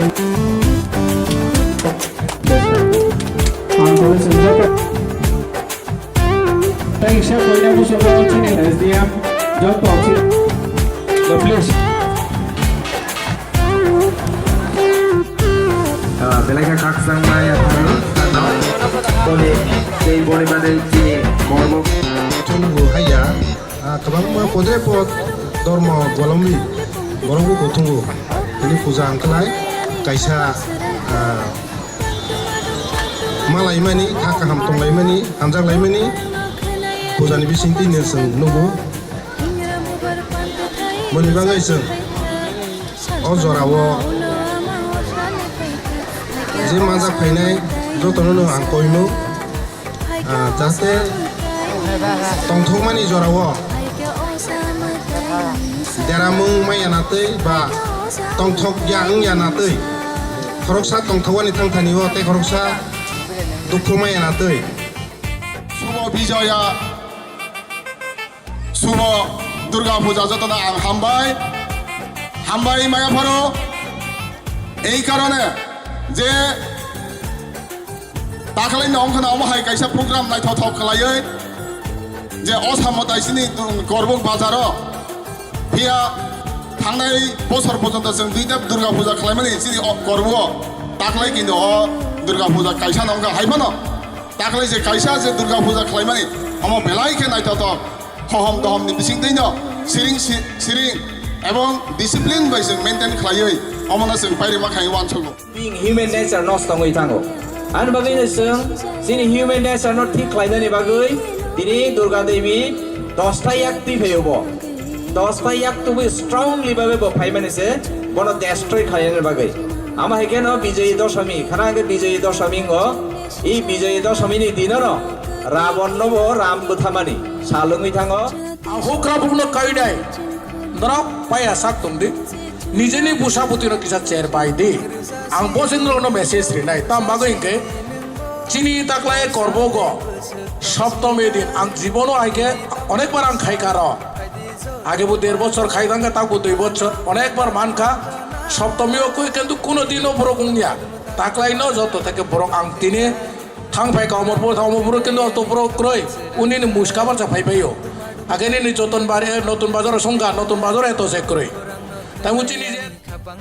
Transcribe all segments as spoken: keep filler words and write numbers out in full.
Ang kole swngjak. Tei kisa koina busugo chini S D M joto chini. Please. Ah, belai khe khakchangma yapharo. Boni, tei boni bagwi chini kormo. Chwng bo haiya. Ah, kwbangma podre pod dhormo bolomni borokbo kuthungo. Tini puja wngkhlai kaisa, ah, malaimani, kha kaham tonglaimani, hamjaklaimani pujani bisingtwi nwng chwng nugo. Boni bagwi chwng o jorao je manjak phainai jotono no ang koimung. Ah, jaste tongthokmani jorao deramung maya natwi ba tongthok ya wng ya natwi, khoroksa tongthokani thangthani o tei khoroksa dukhu maya natwi. Subo Bijoya, Subo Durga Puja jotono ang hambai, hambai maya pharo. Ei karone je Takhwlai no wngkha na omo hai kaisa program naithothok khlaiwi je o samo tai chini Korbuk bazaro phiya thangnai bosor porjonto chwng duita Durga Puja khlaimani chini o Korbugo takhwlai kinto o Durga Puja kaisa no wngkha hai phano takhwlai je kaisa je Durga Puja khlaimani omo belai khe naithothok hohom dohomni bisingtwi no siring si-, siring ebong discipline bai chwng maintain khlaiwi omono chwng pairima khai uansugo. Being human nature nosto wngwi thango. Ani bagwino chwng chini human nature no thik khlainani bagwi tini Durga Devi dosta yak twi phaio bo. Dosta yak twi strongly babe bo phaimani se bono destroy khlainani bagwi. Ama hai kheno Bijoyi Dosomi, khana hwnkhe Bijoyi Dosomi wngo. I Bijoyi Dosomi ni dino no Rabon no bo Ram bwthamani sal wngwi thango. Ang hukra bukno kainai. Norok paiya sak tongdi. Nijeni busa butino kisa cher bai di. Ang bo chini norokno message rinai. Tam bagwi hinkhe chini taklai Korbogo Saptami din ang jibono haikhe onekbar ang khaikha ro. Age bo der bochor khai thangkha, tak bo dui bochor onekbar mankha. Saptami o koi kintu kuno dino borok wngya. Taklai no joto theke borok ang tini Thang phai ka Omorpur, thang Omorpur kintu o to borok kwrwi. Uni ni muska barsa phai phaio. Age nini Joton Bari, Notun Bazar o songkha, Notun Bazar o eto se kwrwi. Tamo chini je.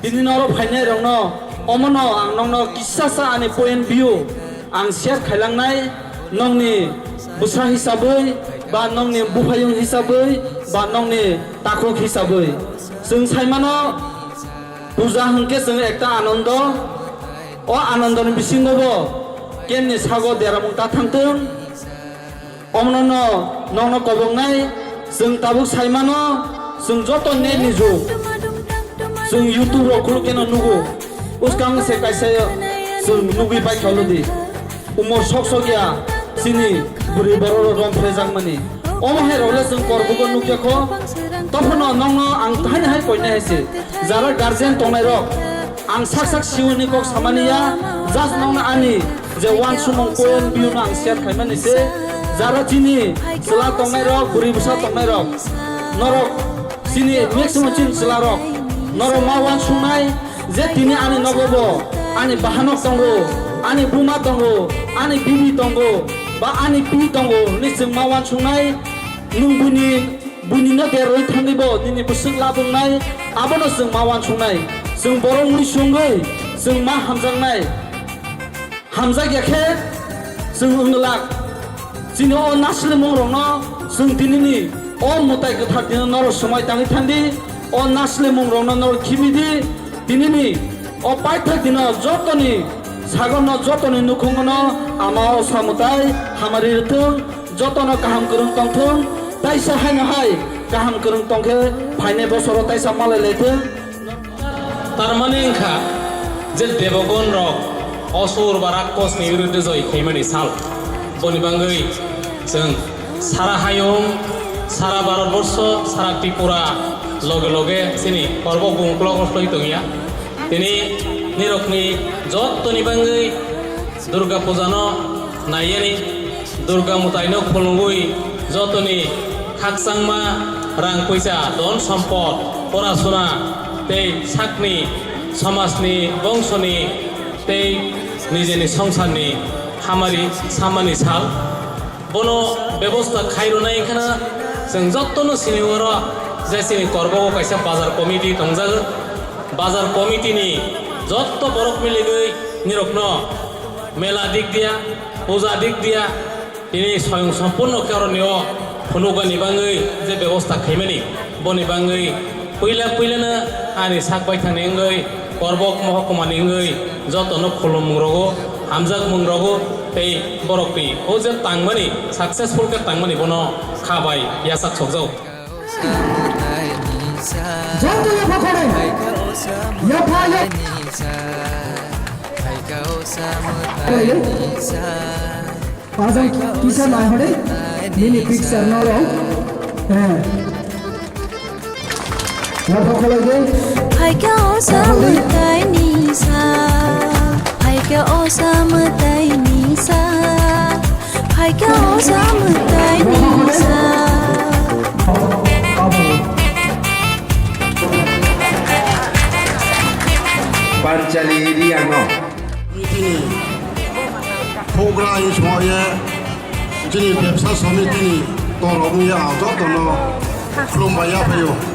Tini noro phainai rokno, omono ang nokno kisa sa ani point view ang share khailangnai, nokni bwsa hisabwi, ba nokni buphayung hisabwi, ba nokni takhuk hisabwi. Chwng saimano, puja hwnkhe chwng ekta anando, o anandoni bisingo bo kenni sago deramung ta thangtwng. Omono no nokno koboknai chwng tabuk saimano, chwng joto net ni jug. Chwng YouTube rok khuluk keno nugo. Uskang se kaisa chwng nugwi paikha olodi. Umor sok sok ya chini bwrwi borok rok rom phrejakmani. Omo hai rok le chwng Korbugo nukya kho. Tophono nokno ang haini hai koinai hai se. Jara guardian tongnai rok, ang sak sak siwini kok samani ya, just nokno ani je uansukmung point view no ang share khaimani se, jara chini chwla tongnai rok, bwrwi bwsa tongnai rok, norok chini maximum chini chwla rok, norok ma uansuknai je tini ani nogo bo ani bahanok tongo, ani buma tongo, ani bibi tongo, ba ani pi tongo hwnwi chwng ma uansuknai, nwng buini Buini no deroi thangwi bo nini bwswk labwngnai, abono chwng ma uansuknai. Chwng borok mui sungwi chwng ma hamjaknai. Hamjak ya khe chwng wng glak. Chini o naslimung rokno chwng tinini o mwtai kwthar dino norok swmai tangwi thangdi. O naslimung rokno norok khibidi. Tinini o paithak dino jotoni sagorno jotoni nukhungono ama o samwtai hamari rwthwng. Jotono kaham kwrwng tongthwng, taisa haino hai kaham kwrwng tongkhe phainai bosoro taisa malai laithwng. Tarmani wngkha je Debogon rok Osur ba Rakkhosni biruddhe joi khaimani sal. Boni bangwi chwng sara hayung, sara Bharatborsho, sara Tripura loge loge chini korbo bumung kolok rok tongya. Tini nirokni jottoni bangwi Durga Puja no naiyani Durga mwtai no khulumwi jotoni khakchangma rang puisa, don sompot, porasuna tei sakni Somajni, bongsoni tei nijeni songsarni hamari samani sal. Bono bebosta khairwnai wngkhana chwng jottono sini oro je chini Korbogo kaisa bazar committee tongjago. Bazar committee ni jotto borok miligwi nirokno mela dik dia, puja dik dia, tini soyong sompurno khe oroni o phunukgani bangwi je bebosta khaimani, boni bangwi puila puilano ani sak baithangni wngwi Korbok mohokuma ni wngwi jotono khulumung rogo, hamjakmung rogo tei borokni o je tangmani, successful khe tangmani bono kha bai yachak sokjago. Joto yapha khoroi. Yapha, yapha. Pajak kisa nai hore. Nini picture no rong. Eh. Yapha khoroi de. Phaikha o samwtai ni sa. Phaikha o samwtai ni sa. Phaikha o samwtai ni sa. Panchali area no. Tini program songye chini bebsa samiti ni torok ni ya joto no khulumbai ya phaio.